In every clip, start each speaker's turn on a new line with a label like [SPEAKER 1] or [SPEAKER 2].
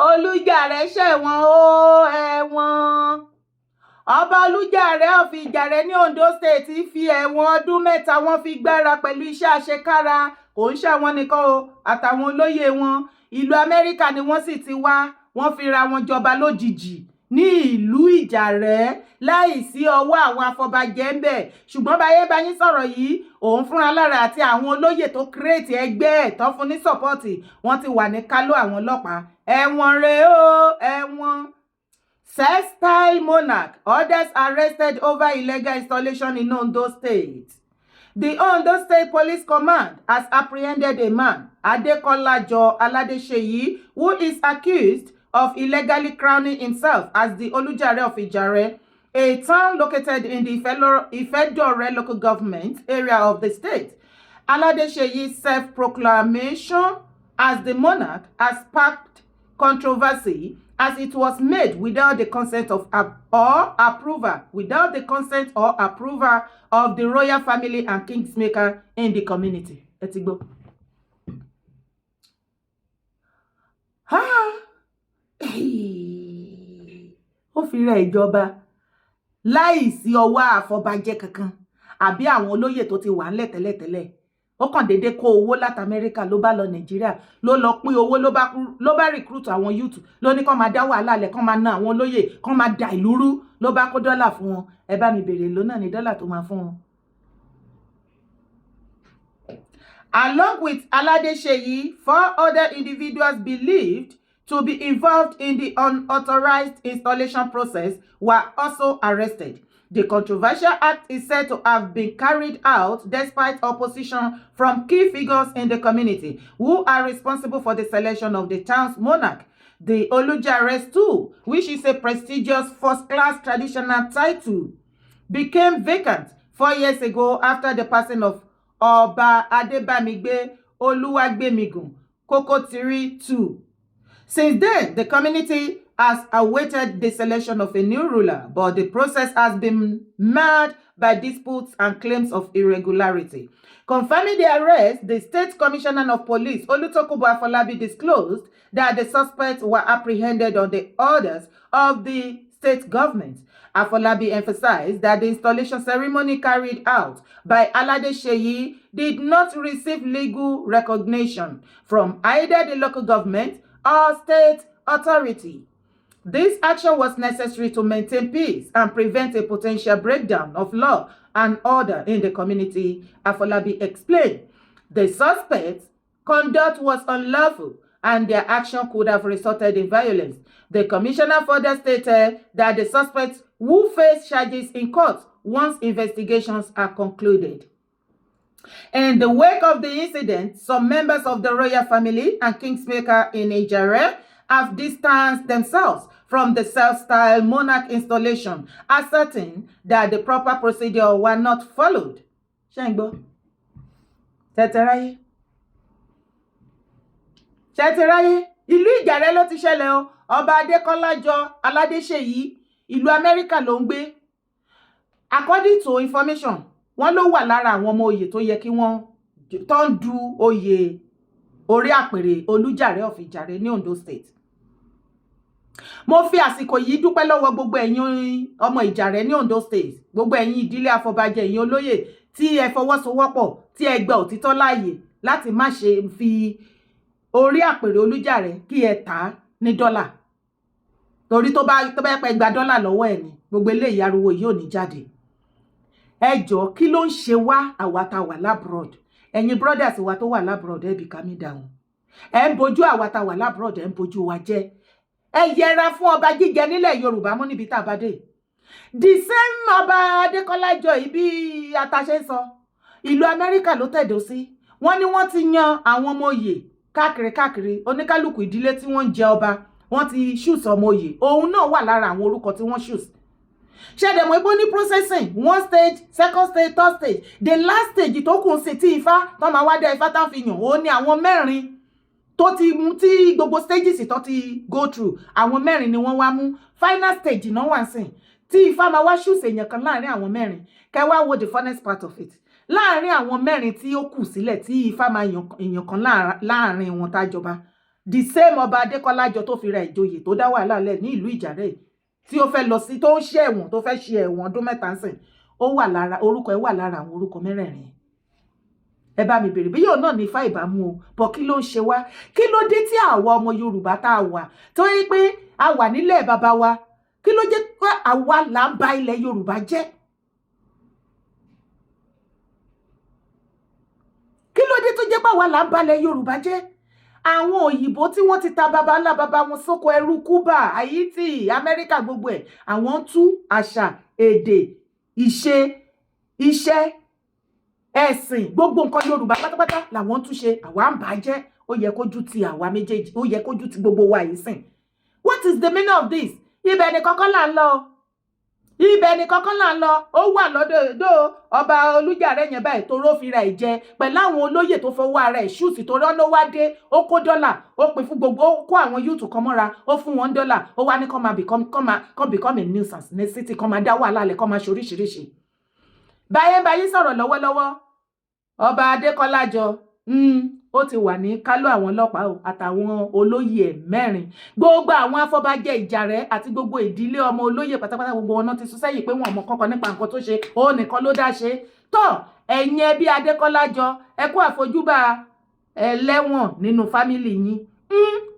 [SPEAKER 1] Olùjàrẹ ṣẹ̀wọ̀n o, ẹ̀wọ̀n. Ọba Olùjàrẹ of Ìjàrẹ ní Ondo State fi ẹ̀wọ̀n ọdún 3 wọ́n fi gbára pẹ̀lú iṣẹ́ àṣekára. Kò ń ṣàwọn nìkan o, àtàwọn olóyè wọn. Ìlú Amẹ́ríkà ni wọ́n sì ti wá. Wọ́n fi ra wọn jọba lójijì ní ìlú Ìjàrẹ́ láì sí ọwọ́ àwọn afọbajẹ ń bẹ̀. Ṣùgbọ́n báyé báyín sọ̀rọ̀ yìí, òun fúnra lára àti àwọn olóyè tó create ẹgbẹ́ ẹ̀ tán fún ní support, wọ́n ti wà ní kálọ̀ àwọn ọlọ́pàá. Ẹ̀wọ̀n rèé o, ẹ̀wọ̀n. Self-styled monarch, others arrested over illegal installation in Ondo State. The Ondo State Police Command has apprehended a man, Adekolajo Aladeseyi, who is accused of illegally crowning himself as the Olujare of Ijare, a town located in the Ifedore Local Government Area of the state. Aladeseyi's self-proclamation as the monarch has sparked controversy, as it was made without the consent or approval of the royal family and kingsmaker in the community. Ẹ ti gbọ́. Ah! Ó fi rẹ̀ ìjọba láì sí ọwọ́ àfọbàjẹ́ kankan àbí àwọn olóyè tó ti wà ńlẹ̀ tẹ́lẹ̀tẹ́lẹ̀. Ó kàn déédéé kó owó láti Amẹ́ríkà, ló bá lọ Nàìjíríà, ló lọ pín owó, ló bá recruit àwọn youth, ló ní kán máa dá wàhálà lẹ̀, kán máa na àwọn olóyè, kán máa da ìlú rú. Ló bá kó dọ́là fún wọn. Ẹ bá mi bèrè ló náà ní dọ́là tó máa fún wọn. Along with Aladeseyi, four other individuals believed to be involved in the unauthorized installation process were also arrested. The controversial act is said to have been carried out despite opposition from key figures in the community who are responsible for the selection of the town's monarch. The Olujare stool, which is a prestigious first-class traditional title, became vacant 4 years ago after the passing of Ọba Adebamigbe Oluwagbemigun Kokotiri II. Since then, the community has awaited the selection of a new ruler, but the process has been marred by disputes and claims of irregularity. Confirming the arrest, the State Commissioner of Police, Olutokunbo Afolabi, disclosed that the suspects were apprehended on the orders of the state government. Afolabi emphasized that the installation ceremony carried out by Aladeseyi did not receive legal recognition from either the local government or state authority. This action was necessary to maintain peace and prevent a potential breakdown of law and order in the community, Afolabi explained. The suspects' conduct was unlawful and their action could have resulted in violence. The commissioner further stated that the suspects will face charges in court once investigations are concluded. In the wake of the incident, some members of the royal family and kingsmaker in Ijare have distanced themselves from the self-styled monarch installation, asserting that the proper procedure were not followed. Ṣé ń gbọ́? Tẹ̀tẹ̀ráyé. Ṣẹ̀tẹ̀ráyé. Ìlú Ìjàrẹ́ ló ti ṣẹlẹ̀ o. Ọba Adékọ́lájọ Aládéṣèyí, ìlú Amẹ́ríkà ló ń gbé. According to information, wọ́n ló wà lára àwọn ọmọ oyè tó yẹ kí wọ́n tó ń du oyè orí àpèrè Olújàrẹ́ of Ìjàrẹ́ ní Ondo State. Mo fi àsìkò yìí dúpẹ́ lọ́wọ́ gbogbo ẹ̀yin ọmọ Ìjàrẹ́ ní Ondo State, gbogbo ẹ̀yin ìdílé afọbajẹ, ẹ̀yin olóyè tí ẹ fọwọ́sowọ́pọ̀, tí ẹ gba òtítọ́ láàyè láti má ṣe fi orí àpèrè Olújàrẹ́ kí ẹ tà á ní dọ́là, torí tó bá pẹ́ gba dọ́là lọ́wọ́ ẹ̀ ni gbogbo eléyìí ariwo yìí ò ní jáde. Ẹ jọ̀ọ́, kí ló ń ṣe wá, àwa tá wà l'abroad? Ẹ̀yin brothers wa tó wà l'abroad, ẹ bí calm down. Ẹ ń bojú àwa tá wà l'abroad, ẹ ń bojú wa jẹ́. Ẹ yẹra fún ọba jíjẹ nílẹ̀ Yorùbá mọ́ níbi tá a bá dé. The same Ọba Adékọ́lájọ yìí, bí ataṣe ń sọ, ìlú Amẹ́ríkà ló tẹ̀dó sí. Wọ́n ní wọ́n ti yan àwọn ọmọ oyè káàkiri káàkiri. Oníkálukú ìdílé tí wọ́n ń jẹ ọba, wọ́n ti choose ọmọ oyè. Òun náà wà lára àwọn orúkọ tí wọ́n choose. Ṣẹ̀dẹ̀mọ̀ ipò ní processing, one stage, second stage, third stage, the last stage tó kù sí tí ifá tó máa wá dá ifá tá fi yàn ó ní àwọn mẹ́rin tó ti mú, tí gbogbo stages tó ti go through, àwọn mẹ́rin ni wọ́n wá mú. Final stage náà wà sìn tí ifá máa wá choose èèyàn kan láàrin àwọn mẹ́rin. Kẹ́ wá wo the funnest part of it: láàrin àwọn mẹ́rin tí ó kù sílẹ̀ tí ifá máa yàn èèyàn kan láàrin wọn tá jọba, The same ọba Adékọ́lájọ tó fi ra ìjòyè tó dá wàhálà lẹ̀ ní ìlú Ìjàrẹ́, tí ó fẹ́ lọ sí, tó ń ṣe ẹ̀wọ̀n, tó fẹ́ ṣe ẹ̀wọ̀n ọdún 3 sìn, ó wà lára orúkọ ẹ̀, wà lára àwọn orúkọ mẹ́rẹ̀ẹ̀rin. Ẹ bá mi bèrè bí yóò náà ní ifá ìbámu o bọ̀. Kí ló ń ṣe wá? Kí ló dé tí àwa ọmọ Yorùbá tá a wà, tó yẹ pé a wà nílẹ̀ bàbá wa, kí ló jẹ́ pé àwa là ń ba ilẹ̀ Yorùbá jẹ́? Kí ló dé tó jẹ́ pé àwa là ń ba ilẹ̀ Yorùbá jẹ́? Àwọn òyìnbó tí wọ́n ti ta baba ńlá baba wọn sóko ẹrú, Cuba, Haiti, Amẹ́ríkà, gbogbo ẹ̀, àwọn ń tú àṣà, èdè, ìṣe, iṣẹ́, ẹ̀sìn, gbogbo nǹkan Yorùbá pátápátá làwọn ń túnṣe. Àwa ń bà á jẹ́. Ó yẹ kójú ti àwa méjèèjì, ó yẹ kójú ti gbogbo wa yìí sìn. What is the meaning of this? Ibẹ̀ ni kọ́kọ́ là ń lọ, ibẹ̀ ni kọ́kọ́ là ń lọ. Ó wà lọ́dọ̀ ọba Olújàrẹ́ yẹn báyìí, toró fi ra ẹ̀ jẹ pẹ̀lú àwọn olóyè tó fọwọ́ ara ẹ̀ ṣùtì, torí ọ̀nà wá dé, ó kó dọ́là, ó pín fún gbogbo, ó kó àwọn youth kan mọ́ra, ó fún wọn dọ́là, ó wá ní kó máa become, kó become a nuisance ní city, kó máa dá wàhálà lẹ̀, kó máa ṣoríṣiríṣi. Báyé báyé sọ̀rọ̀ lọ́wọ́lọ́wọ́, ọba Adékọ́lájọ, ó ti wà ní kálọ àwọn ọlọ́pàá o, àtàwọn olóyè ẹ̀ mẹ́rin, gbogbo àwọn afọbajẹ Ìjàrẹ́ àti gbogbo ìdílé ọmọ olóyè pátápátá. Gbogbo wọn náà ti sún sẹ́yìn pé wọn ò mọ kankan nípa nǹkan tó ṣe, òun nìkan ló dá ṣe. Tó ẹ̀yin ẹbí Adékọ́lájọ, ẹ kú àfojúbà ẹlẹ́wọ̀n nínú family yín.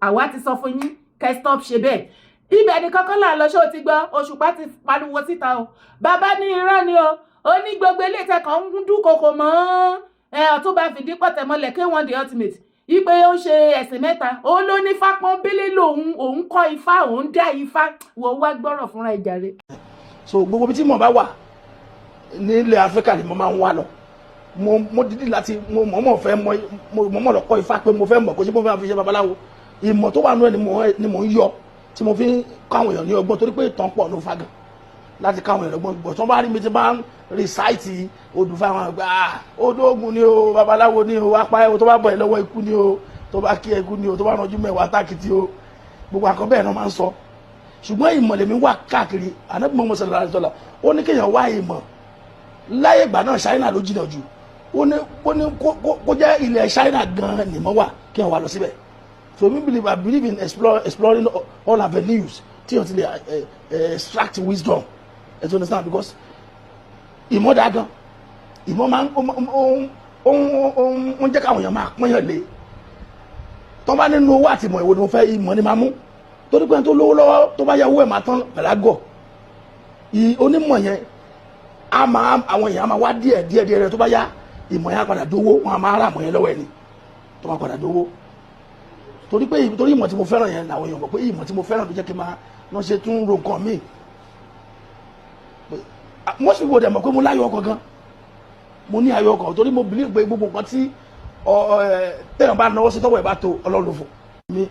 [SPEAKER 1] Àwa ti sọ fún yín kẹ́ stop ṣe bẹ́ẹ̀. Ibẹ̀ ni kọ́kọ́ là ń lọ. Ṣé o ti gbọ́? Òṣùpá ti pariwo síta o. Bàbá ní irọ́ ni o. Ó ní gbogbo ilé ìtẹ̀kọ̀ ń dúnkokò mọ́ ẹ Ọ̀túnba fìdí pọ̀tẹ̀ mọ́lẹ̀, K1 the Ultimate, ipe ó ń ṣe ẹ̀sìn mẹ́ta. Ó ló ní fápọ́nbélé lòun, òun kọ́ ifá, òun dá ifá. Wò wá gbọ́rọ̀ fúnra ìjàre.
[SPEAKER 2] So gbogbo ibi tí mo bá wà nílẹ̀ Áfíríkà ni mo máa ń wá lọ. Mo dídì láti mo mọ̀ọ́mọ̀ fẹ́ mọ, mo mọ̀ọ́mọ̀ lọ kọ́ ifá pé mo fẹ́ mọ̀ kó ṣe mo fẹ́ fi ṣe babaláwo. Ìmọ̀ tó wà nínú ẹ̀ ni mo ń yọ tí mo fi ń kọ́ àwọn èèyàn ní ọgbọ́n, torí pé ìtàn pọ̀ ló fa gan láti káwọn èèyàn lọ́gbọ́n gbọ́. Tí wọ́n bá rí mi tí bá ń recite odù fáwọn àgbà, odóògùn ni o, babaláwo ni o, apá ẹ̀ tó bá bọ̀ ẹ́ lọ́wọ́ ikú ni o, tó bá kí ikú ni o, tó bá ranjú mẹ́wàá tákìtì o, gbogbo àkọ́ bẹ́ẹ̀ náà máa ń sọ. Ṣùgbọ́n ìmọ̀ lèmi wà káàkiri. Ànábì Muhammad sallallahu alaihi wasallam, ó ní kéèyàn wá ìmọ̀. Láyé ìgbà náà, China ló jìnnà jù. Ó ní kó jẹ́ ilẹ̀ China gan-an nìmọ̀ wà, kéèyàn wà lọ síbẹ̀. So me believe, I believe in exploring all avenues tí yóò ti lè extract wisdom ẹ to understand, because ìmọ̀ dáa gan. Ìmọ̀ máa ń ó ń jẹ́ káwọn èèyàn máa pọ́nyàn lé. Tó bá nínú owó àti ìmọ̀, ìwò ni mo fẹ́? Ìmọ̀ ni máa mú, torí pé tó lówó lọ́wọ́, tó bá yẹ owó ẹ̀ máa tán pẹ̀lú àgọ̀. Onímọ̀ yẹn a máa, àwọn èèyàn máa wá díẹ̀ díẹ̀ díẹ̀. Tó bá yá, ìmọ̀ yẹn á padà dówó. Wọn á máa rà mọ̀ yẹn lọ́wọ́ ẹ̀ ni tó máa padà dówó, torí pé torí ìmọ̀ tí mo fẹ́ràn yẹn làwọn èèyàn mọ̀ pé ìmọ̀ tí mo fẹ́ràn ló jẹ́ kí n máa lọ ṣe tún ro nǹkan míì. Most people dẹ̀ mọ̀ pé mo láyọ̀ ọkàn gan. Mo ní ayọ̀ ọkàn torí mo believe pé gbogbo nǹkan tí tẹ̀yàn bá náwó sí, tọ́wọ́ ẹ̀ bá tó, Ọlọ́run ló fún mi.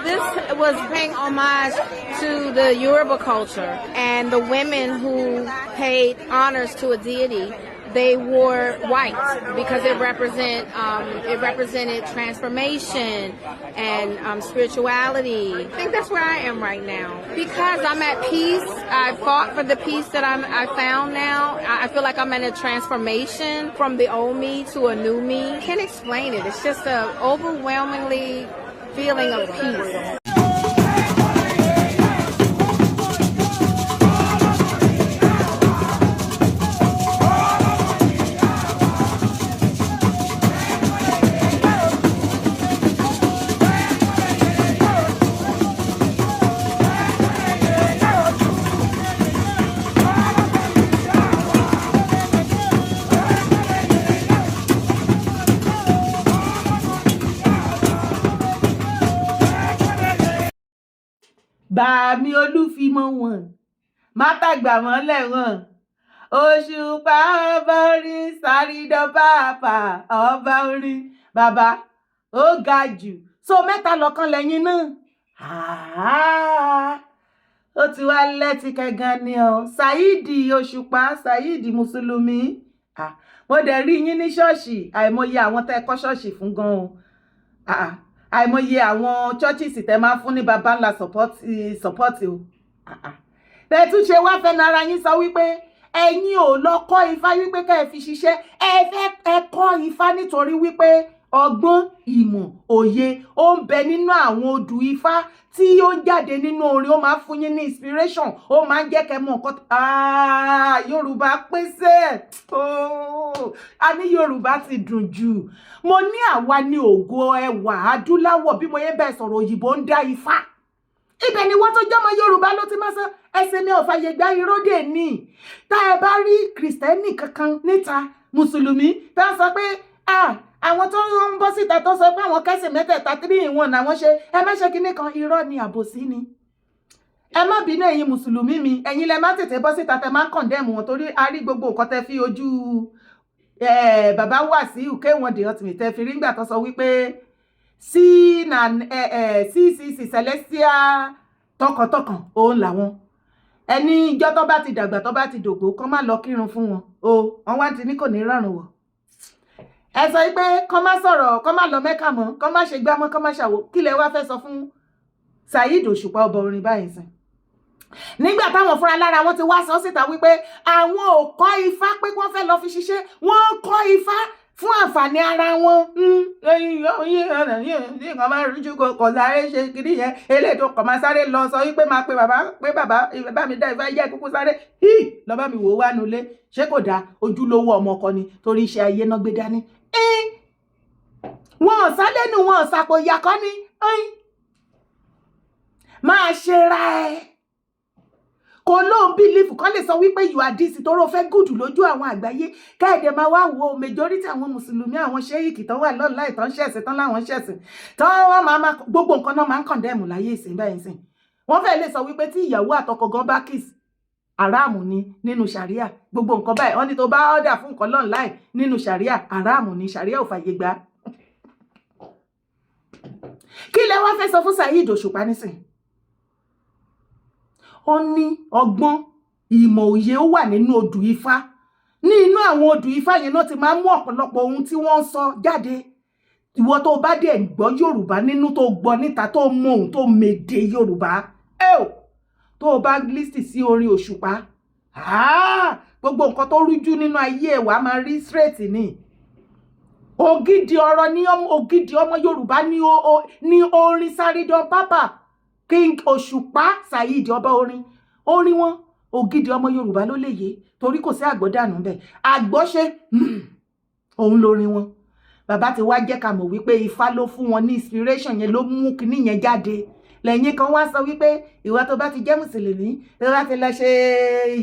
[SPEAKER 3] This was paying homage to the Yoruba culture, and the women who paid honors to a deity, they wore white because it represented transformation and spirituality. I think that's where I am right now because I'm at peace. I fought for the peace that I found now. I feel like I'm in a transformation from the old me to a new me. Can't explain it. It's just a overwhelmingly feeling of peace.
[SPEAKER 1] Bàmí Olúfimọ́ wọn mátàgbà mọ́lẹ̀ wọn, Òṣùpá ọba orin, sárídọ̀ pàápàá ọba orin, bàbá ó ga jù. So mẹ́ta lọ́kàn lẹ́yìn náà, ó ti wá lẹ́tìkẹ́ gan ni ọ. Saheed Òṣùpá, Saheed mùsùlùmí, mo dẹ̀ rí yín ní ṣọ́ọ̀ṣì. Àìmọye àwọn tẹ́ ẹ kọ́ ṣọ́ọ̀ṣì fún gan o, àìmọye àwọn churches tẹ́ máa ń fún ní baba ńlá support, support o. Tẹ́ tún ṣe wá fẹ́nu ara yín sọ wípé ẹ̀yin ò lọ kọ́ ifá wípé ká ẹ fi ṣiṣẹ́, ẹ fẹ́ ẹ kọ́ ifá nítorí wípé Ọgbọ́n, ìmọ̀, òye ó ń bẹ nínú àwọn odù Ifá tí ó ń jáde nínú orin. Ó máa ń fún yín ní inspiration, ó máa ń jẹ́ kẹ́ mọ̀ nǹkan. Ah, Yorùbá pèsè, a ní Yorùbá ti dùn jù. Mo ní àwa ní ògo ẹwà adúláwọ̀. Bí mo yẹ bẹ́ẹ̀ sọ̀rọ̀, òyìnbó ń dá Ifá, ibẹ̀ ni wọ́n tó jọmọ Yorùbá ló ti máa sọ. Ẹsẹ̀ mi ò fàyè gbá iródè ní. Tá ẹ bá rí Kristẹni kankan níta, Mùsùlùmí tá a sọ pé àwọn tó ń bọ́ síta tó sọ pé àwọn kẹ́sìn mẹ́tẹ̀ẹ̀ta, three in one àwọn ṣe, ẹ má ṣe kinní kan, irọ́ ni, àbòsí ni. Ẹ má bínú, ẹ̀yin Mùsùlùmí mi, ẹ̀yin lẹ má tètè bọ́ síta tẹ má ń condemn wọn, torí a rí gbogbo nǹkan tẹ fi ojú bàbá Wàsíù K1 The Ultimate tẹ fi rí ńgbà tó sọ wípé sí na CCC Celestial tọkàntọkàn òun làwọn ẹni ìjọ tó bá ti dàgbà, tó bá ti dògbò, kán má lọ kírun fún wọn o. Wọn wá ti ní kò ní rọrùn wọ. Ẹ sọ pé kán má sọ̀rọ̀, kán má lọ Mẹ́kà mọ́, kán má ṣe gbá mọ́, kán má ṣàwò. Kí lẹ wá fẹ́ sọ fún Saheed Òṣùpá ọba orin báyìí sìn, nígbà táwọn fúnra lára wọn ti wá sọ síta wípé àwọn ò kọ́ Ifá pé wọ́n fẹ́ lọ fi ṣiṣẹ́, wọ́n ń kọ́ Ifá fún àǹfààní ara wọn? Nǹkan máa ń rújú, kò sáré ṣe kiri yẹn, eléyìí tó kàn máa sáré lọ sọ wípé máa pe bàbá pé bàbá bá mi dá Ifá yẹ kúkú sáré hí lọ bá mi wò ó wá nulẹ̀. Ṣé kò dáa? Ojúlówó ọmọ ọkọ ni, torí iṣẹ́ ayé náà gbé dání. Wọn ò sálẹ́nu, wọn ò sàpò ìyàkọ́ ni máa ṣe ra ẹ kò lóun believe kán lè sọ wípé you are this, torí o fẹ́ good lójú àwọn àgbáyé. Káyọ̀dé máa wá wo majority àwọn Mùsùlùmí, àwọn sheikh tó wà lọ́nà ìtàn ṣẹ̀sìn tán láwọn ṣẹ̀sìn tán, wọ́n máa máa gbogbo nǹkan náà máa ń condemn láyé ìsìn báyìí sìn. Wọ́n fẹ́ lè sọ wípé tí ìyàwó àtọkọ gan bá kiss, aráàmù ni nínú sàríà. Gbogbo nǹkan báyìí, wọ́n ní tó bá order fún nǹkan online nínú sàríà, aráàmù ni, sàríà ò fàyè gbà. Kí lẹ wá fẹ́ sọ fún Saheed Òṣùpá nísìn? Ó ní ọgbọ́n, ìmọ̀, òye ó wà nínú odù Ifá. Ní inú àwọn odù Ifá yẹn náà ti máa ń mú ọ̀pọ̀lọpọ̀ ohun tí wọ́n ń sọ jáde. Ìwọ tó bá dẹ̀ gbọ́ Yorùbá nínú, tó gbọ́ níta, tó mọ ohun tó mèdè Yorùbá, tó o bá listen sí orin Òṣùpá, gbogbo nǹkan tó rújú nínú ayé ẹ̀ wàá máa rí straight ni. Ògidì ọ̀rọ̀ ní ògidì ọmọ Yorùbá ní orin Saridon Papa King Òṣùpá Saheed ọba orin. Orin wọn, ògidì ọmọ Yorùbá ló lè yé, torí kò sí àgbọ́dànù bẹ́ẹ̀, àgbọ́ṣe òun lórin wọn. Bàbá ti wá jẹ́ ká mọ̀ wípé Ifá ló fún wọn ní inspiration yẹn, ló mú kinní yẹn jáde. Lẹ́yìn kan wá sọ wípé ìwọ tó bá ti jẹ́ Mùsùlùmí, tó bá ti lọ ṣe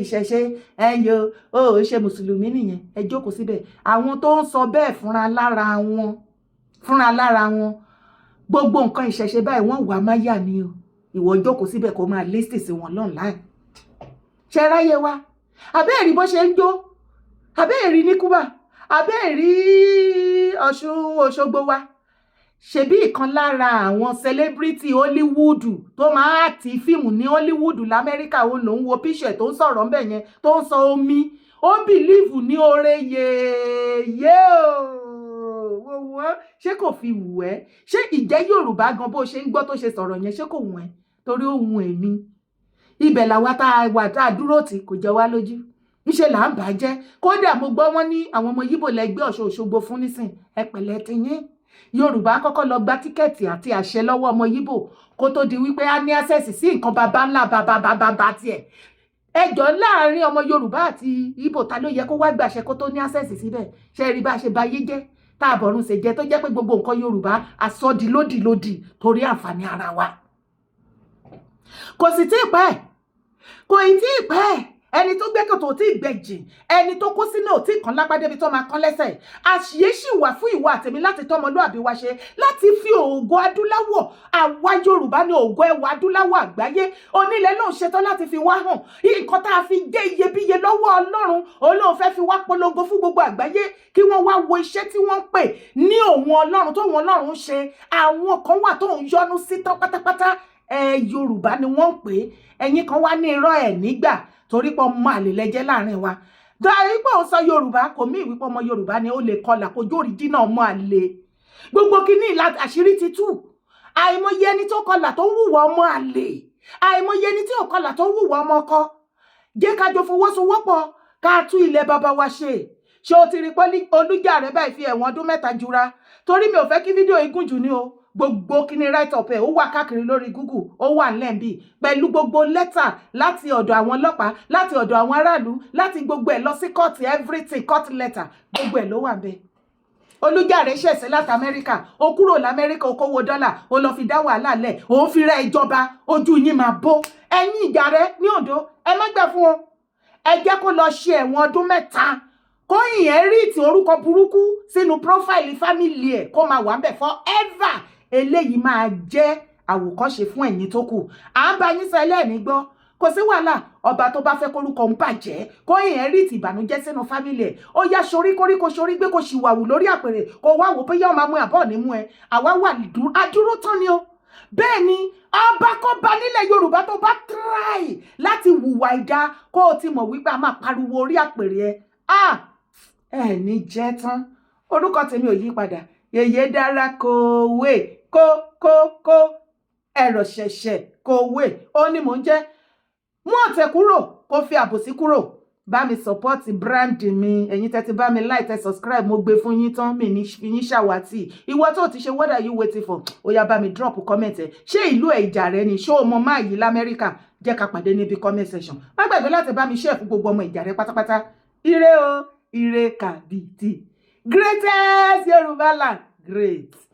[SPEAKER 1] ìṣẹ̀ṣe, ẹ̀yọ ó ṣe Mùsùlùmí nìyẹn. Ẹ jókòó síbẹ̀. Àwọn tó ń sọ bẹ́ẹ̀ fúnra lára wọn, gbogbo nǹkan ìṣẹ̀ṣe báyìí, wọ́n wà máyà ni o. Ìwọ jókòó síbẹ̀ kó máa listen sí wọn online. Ṣe ráyé wa? Àbẹ́ẹ̀rí bó ṣe ń jó? Àbẹ́ẹ̀rí ní Cuba? Àbẹ́ẹ̀rí Ọ̀ṣun Òṣogbo wa? Ṣebí ìkan lára àwọn celebrity Hollywood tó máa act fíìmù ní Hollywood lamẹ́ríkà, òun lòún wo píṣẹ̀ tó ń sọ̀rọ̀ ńbẹ̀ yẹn, tó ń sọ omi, ó believe ní oore yèèyé o. Wọ́n ṣé kò fi wù ẹ́? Ṣé ìjẹ́ Yorùbá gan, bó ṣe ń gbọ́ tó ṣe sọ̀rọ̀ yẹn, ṣé kò wù ẹ́? Torí ó wù èmi. Ibẹ̀ làwa tá a wà tá a dúró tì kò jọ wá lójú, ńṣe là ń bàjẹ́. Kódà mo gbọ́ wọ́n ní àwọn ọmọ Yíbò lẹ́gbẹ́ Ọ̀ṣun Òṣogbo fún nísìn. Ẹ pẹ̀lẹ́ ti yín. Yorùbá kọ́kọ́ lọ gba ticket àti àṣẹ lọ́wọ́ ọmọ Yíbò kó tó di wípé a ní access sí nǹkan bàbá ńlá bàbá bàbá bá tiẹ̀. Ẹjọ́, láàrin ọmọ Yorùbá àti Yíbò, ta ló yẹ kó wá gbàṣẹ kó tó ní access síbẹ̀? Ṣe rí bá ṣe ba yé jẹ́, tá a bọ̀run ṣe jẹ́, tó jẹ́ pé gbogbo nǹkan Yorùbá àsọdí lódìlódì torí àǹfààní ara wa? Kò sì tí ì pẹ́, kò ì tí ì pẹ́. Ẹni tó gbẹ́ kòtò tí ì gbẹ̀jìn, ẹni tó kó sínú ò tí ì kàn lápá débi tó máa kán lẹ́sẹ̀. Àṣìyé sì wà fún ìwọ àtẹ̀mí láti tọ́mọlúàbí wa ṣe, láti fi ògo adúláwọ̀. Àwa Yorùbá ní ògo ẹwà adúláwọ̀ àgbáyé. Onílẹ̀ náà ṣetán láti fi wá hàn. Nǹkan tá a fi jẹ́ iyebíye lọ́wọ́ Ọlọ́run, Olóhùn fẹ́ fi wá polongo fún gbogbo àgbáyé, kí wọ́n wá wo iṣẹ́ tí wọ́n ń pè ní òun Ọlọ́run, tóun Ọlọ́run ṣe. Àwọn kan wà tóun yọ́nú sí tán pátápátá, ẹ Yorùbá ni wọ́n ń pè é. Ẹ̀yin kan wá ní irọ́ ẹ̀ nígbà, torí pé ọmọ àlè lẹ́jẹ́ láàrin wa. Torí pé òun sọ Yorùbá kò mí ìwípé ọmọ Yorùbá ni. Ó lè kọlà kó jórí dínà ọmọ àlè. Gbogbo kínní àṣírí ti tú. Àìmọye ẹni tó kọlà tó ń hùwà ọmọ àlè, àìmọye ẹni tí ò kọlà tó ń hùwà ọmọ ọkọ. Jẹ́ ká jọ fọwọ́sowọ́pọ̀, ká tún ilẹ̀ bàbá wa ṣe. Ṣé o ti rí pé Olújàre báyìí fi ẹ̀wọ̀n ọdún 3 jura? Torí mi ò fẹ́ kí fídíò yìí gùn jù ní o. Gbogbo kíní write up ẹ̀, ó wà káàkiri lórí Google, ó wà lẹ́ǹbì pẹ̀lú gbogbo lẹ́tà láti ọ̀dọ̀ àwọn ọlọ́pàá, láti ọ̀dọ̀ àwọn aráàlú, láti gbogbo ẹ̀ lọ sí court, everything, court letter, gbogbo ẹ̀ ló wà ń bẹ̀. Olùjàre ṣẹ̀ṣẹ̀ láti Amẹ́ríkà, ó kúrò lamẹ́ríkà, ó kówó dọ́là, ó lọ fi dá wàhálà lẹ̀, òun fi rẹ́ ìjọba. Ojú yín máa bó. Ẹ̀yin Ìjàrẹ́ ní Oǹdó, ẹ má gbà fún wọn. Ẹ jẹ́ kó lọ ṣe ẹ̀wọ̀n ọdún 3, kó inherit orúkọ burúkú sínú profile family ẹ̀, kó máa wà ń bẹ̀ forever. Eléyìí máa jẹ́ àwòkọ́ṣe fún ẹ̀yin tó kù. À ń bá yín sọ, ẹlẹ́ẹ̀ní gbọ́, kò sí wàhálà. Ọba tó bá fẹ́ kórúkọ ń bàjẹ́, kó inherit ìbànújẹ́ sínú family ẹ̀, ó yá, sorí kórí, kó sorí gbé, kó ṣìwàwù lórí àpèrè, kó wá wò bóyá ọmọ amú àbọ̀ ní mú ẹ. Àwa wà adúró tán ni o. Bẹ́ẹ̀ ni, ọba kó ba nílẹ̀ Yorùbá tó bá try láti hùwà ìdá, kó o ti mọ̀ wípé a máa pariwo orí àpèrè ẹ. Ah, ẹ ní jẹ́ tán. Orúkọ tèmi ò yí padà, Yèyé Dára Kòwé, kó kó kó ẹ̀rọ ṣẹ̀ṣẹ̀ kòwé ó ní mò ń jẹ́. Mú ọ̀tẹ̀ kúrò, kó fi àbòsí kúrò. Bá mi support brand mi. Ẹ̀yin tẹ́ ti bá mi like, tẹ́ subscribe, mo gbé fún yín tán, mi ní fi yín ṣàwátì. Ìwọ tó ti ṣe, what are you waiting for? Ó yá, bá mi drop comment ẹ. Ṣé ìlú ẹ̀ Ìjàrẹ́ ni? Ṣé o mọ máa yí lamẹ́ríkà? Jẹ́ ká pàdé níbi comment section. Má gbàgbé láti bá mi share fún gbogbo ọmọ Ìjàrẹ́ pátápátá. Ire o, ire kàbìtì. Greatest Yorùbá land, great.